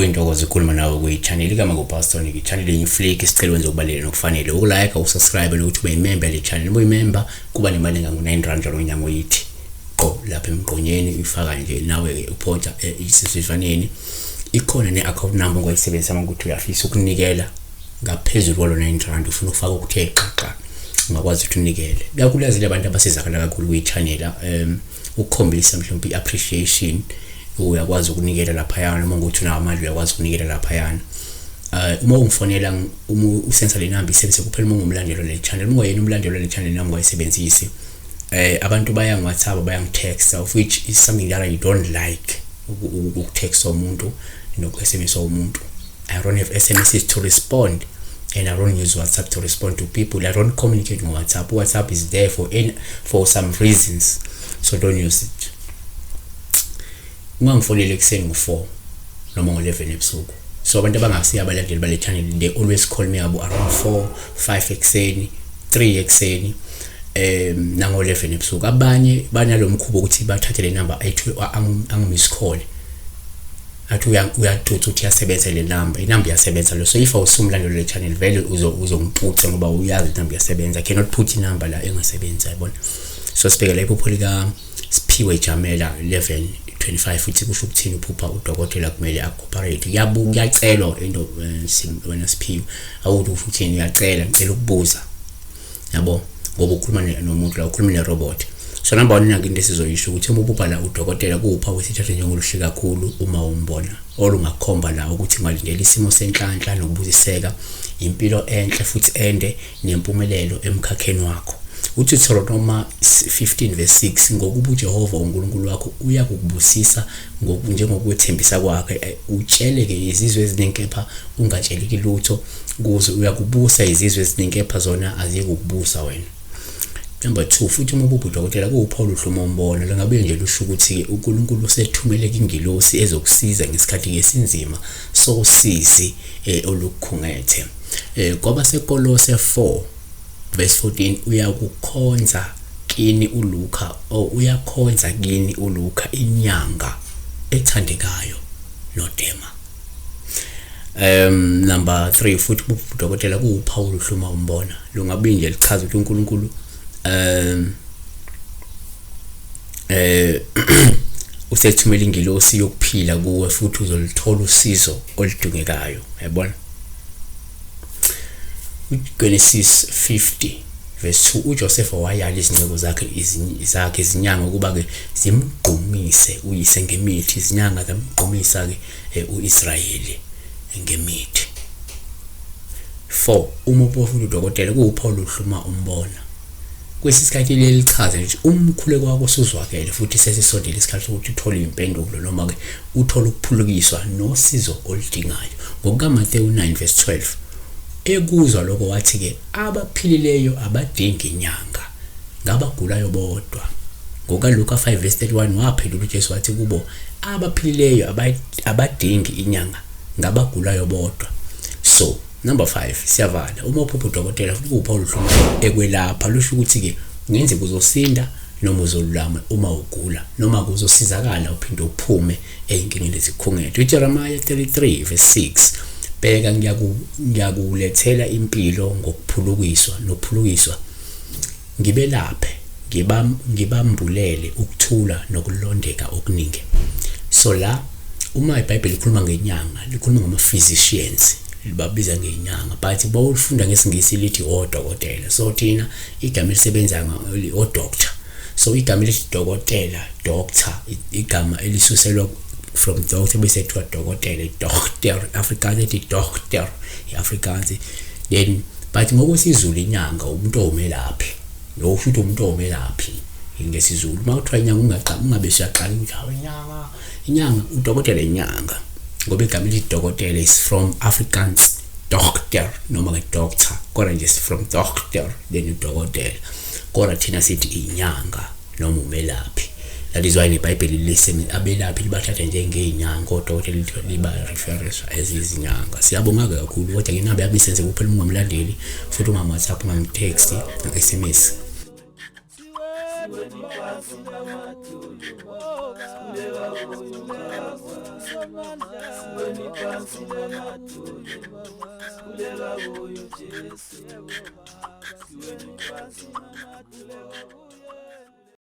Kuyintokozo ukukhuluma nawe kwi-channel igama nguPastor Nick, i-channel yenye-flick. Sicela wenze okubalulekile nokufanele, ukulike, usubscribe, nokuthi ube yimember le channel. Uma uyimember kuba nemali engangu-9 rand njalo ngenyanga, oyithi qo lapha emgqonyeni, uyifaka nje nawe-ke uphontsha isisifaneni. Ikhona ne-account number ongayisebenzisa uma ukuthi uyafisa ukunikela ngaphezulu kwalo 9 rand, ufuna ukufaka okuthe xaxa, ungakwazi ukuthi unikele. Kakhulukazi abantu abasizakala kakhulu kwi-channel, ukukhombisa mhlawumbe i-appreciation, uyakwazi ukunikela laphayana. Uma ukuthi unawo amandla, uyakwazi ukunikela laphayana. Uma ungifonela, uma usebenzisa le namba, isebenzise kuphela uma ungumlandeli le channel. Uma ungayena umlandeli le channel, nami ungayisebenzisi. Abantu bayangi-WhatsApp, bayangi-text, of which is something that I don't like, ukutext umuntu noku-SMS umuntu. I don't have SMSs to respond and I don't use WhatsApp to respond to people. I don't communicate on WhatsApp. WhatsApp is there for some reasons, so don't use it. Ungangifoneli ekuseni ngo-4 noma ngo-11 ebusuku. So abantu abangasiyo abalandeli bale channel, they always call me abo around 4, 5 ekuseni, 3 ekuseni, nango-11 ebusuku. Abanye banalo mkhuba ukuthi bathathe le number, ayithi angi-miss call, athi uyatutha ukuthi iyasebenza le number. Inamba iyasebenza lo. So if awusumlandeli le channel, vele uzongiputha ngoba uyazi inamba iyasebenza. I cannot put inamba la engasebenzi, yabona. So sibheke la iphupho lika Siphiwe Jamela 11:25, futhi kusho ukuthini uphupha udokotela kumele a-cooperate? Kuyabuka, kuyacelwa into wena Siphiwe, awuthi usho ukuthini, uyacela, ngicela ukubuza, yabo, ngoba ukhuluma nomuntu la, ukhuluma ne-robot. So number one, inake into esizoyisho ukuthi uma uphupha la udokotela, kuwuphawu esithathe njengoluhle kakhulu uma umbona, olungakhomba la ukuthi ungalindela isimo senhlanhla nokubusiseka, impilo enhle futhi ende, nempumelelo emkhakheni wakho. Uthi Deuteronomy 15 verse 6, ngokuba uJehova uNkulunkulu wakho uyakukubusisa njengokwethembisa kwakhe, utshele-ke izizwe eziningi kepha ungatsheleki lutho kuze. Uyakubusa izizwe eziningi kepha zona aziyikukubusa wena. Number 2, futhi uma uphupha udokotela, kuwuphawu oluhle uma umbona. Lingabuye nje lusho ukuthi uNkulunkulu usethumele ingilosi ezokusiza ngesikhathi esinzima sosizi olukukhungethe. KwabaseKolose 4 verse 14, uyakukhonza kini uLuka, oh, uyakhonza kini uLuka inyanga ethandekayo noDema. Number 3, futhi udokotela kuwuphawu oluhle uma umbona. Lungabuye nje lichaza ukuthi uNkulunkulu usethumela ingilosi yokuphila kuwe futhi uzolithola usizo oludingekayo, yabona. Genesis 50 verse 2, uJoseph wayala izinceku zakhe izinyanga ukuba ke zimgqumise uyise ngemithi. Izinyanga zamgqumisa ke uIsrayeli ngemithi. 4, uma uphupha udokotela, kuwuphawu oluhle uma umbona. Kwesinye isikhathi leli chaza nje umkhuleko wakho usuzwakele futhi sesisondele isikhathi sokuthi uthole impendulo noma ke uthole ukuphulukiswa nosizo oludingayo. NgokukaMathewu 9 verse 12, ekuzwa lokho wathi ke, abaphilileyo abadingi inyanga, ngabagulayo bodwa. NgokaLuka 5 verse 31, waphendula uJesu wathi kubo, abaphilileyo abadingi inyanga, ngabagulayo bodwa. So number 5, siyavala. Uma uphupha udokotela futhi, kuwuphawu oluhle ekwelapha. Lusho ukuthi ke kungenzeka uzosinda noma uzolulama uma ugula, noma kuzosizakala uphinde uphume ey'nkingeni ezikhungethe. UJeremiah 33 verse 6, bheka, ngiyakulethela impilo ngokuphulukiswa nokuphulukiswa, ngibelaphe, ngibambulele ukuthula nokulondeka okuningi. So la uma iBhayibheli likhuluma ngenyanga, likhuluma ngama-physicians, libabiza ngenyanga, but bawulifunda ngesiNgisi lithi odokotela. So thina igama elisebenza o-doctor. So igama elithi dokotela, doctor, igama elisuselwa from doctor, bese kuthiwa dokotela, dokter, Afrikaans ethi dokter, iAfrikaans then. But ngokwesiZulu inyanga umuntu owumelaphi lo, kusho ukuthi umuntu owumelaphi ngesiZulu. Uma kuthiwa inyanga, ungaqala ungabe siyaqala ukuthi hawu, inyanga, inyanga, udokotela, inyanga, ngoba igama elithi dokotela is from Afrikaans dokter noma ke doctor, kodwa nje from doctor then udokotela, kodwa thina sithi inyanga noma umelaphi. That is why neBhayibheli liseme abelaphi libathatha njengey'nyanga, odokotela liba refer as izinyanga. Siyabonga-ke kakhulu, kodwa ke inamba yami isenze kuphela uma ungamlandeli futhi ungangi-WhatsApp, ungangi-text, nang-SMS. Siweni phansi namadolo, sikhuleka kuye ubaba. Siweni phansi namadolo, sikhuleka kuye uJesu. Siweni phansi namadolo.